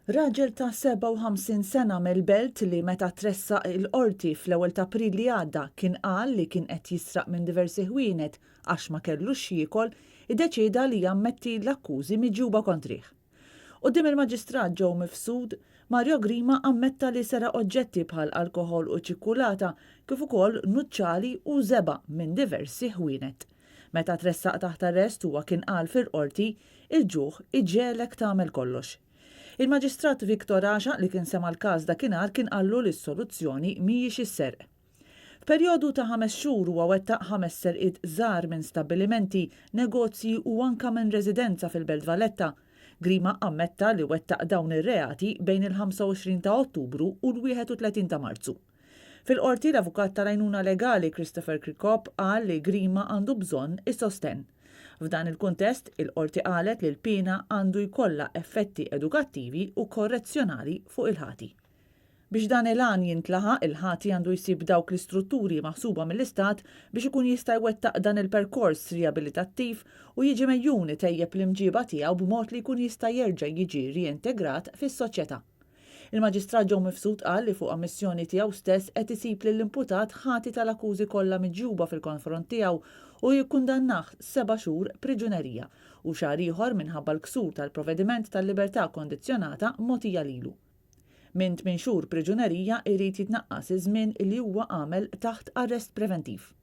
Raġel ta' 57 sena mill-Belt li meta tressaq il-Qorti fl-ewwel t'April li għadda kien qal li kien qed jisraq minn diversi ħwienet għax ma kellux x'jiekol, iddeċieda li jammetti l-akkużi miġjuba kontrih. Quddiem il-Maġistrat Joe Mifsud, Mario Grima ammetta li seraq oġġetti bħal alkoħol u ċikkulata kif ukoll nuċċali u żebgħa minn diversi ħwienet. Meta tressaq taħt arrest huwa kien qal fil-Qorti, Il-ġuħ iġegħlek tagħmel kollox. Il-Maġistrat Victor Għaxaq li kien sema' l-każ dakinhar kien qallu li s-soluzzjoni mhijiex is-serq. F'perjodu ta' ħames xhur huwa wettaq ħames serqiet żgħar minn stabbilimenti, negozji u anka minn residenza fil-Belt Valletta. Grima ammetta li wettaq dawn ir-reati bejn il-25 ta' Ottubru u l-31 ta' Marzu. Fil-Qorti, l-avukat tal-għajnuna legali Christopher Chircop qal li Grima għandu bżonn is-sostenn. F'dan il-kuntest, il-Qorti qalet li l-piena għandu jkollha effetti edukattivi u korrezzjonali fuq il-ħati. Biex dan il-għan jintlaħaq, il-ħati għandu jsib dawk l-istrutturi maħsuba mill-Istat biex ikun jista' jwettaq dan il-perkors riabilitattiv u jiġi megħjun itejjeb l-imġieba tiegħu b'mod li jkun jista' jerġa' jiġi riintegrat fis-soċjetà. Il-Maġistrat Joe Mifsud qal li fuq ammissjoni tiegħu stess qed isib lill-imputat ħati tal-akkużi kollha miġjuba fil-konfront tiegħu u jikkundannah seba' xhur priġunerija u xahar ieħor minħabba l-ksur tal-provediment tal-libertà kondizzjonata mogħtija lilu. Minn tmien xhur priġunerija jrid jitnaqqas iż-żmien li huwa għamel taħt arrest preventiv.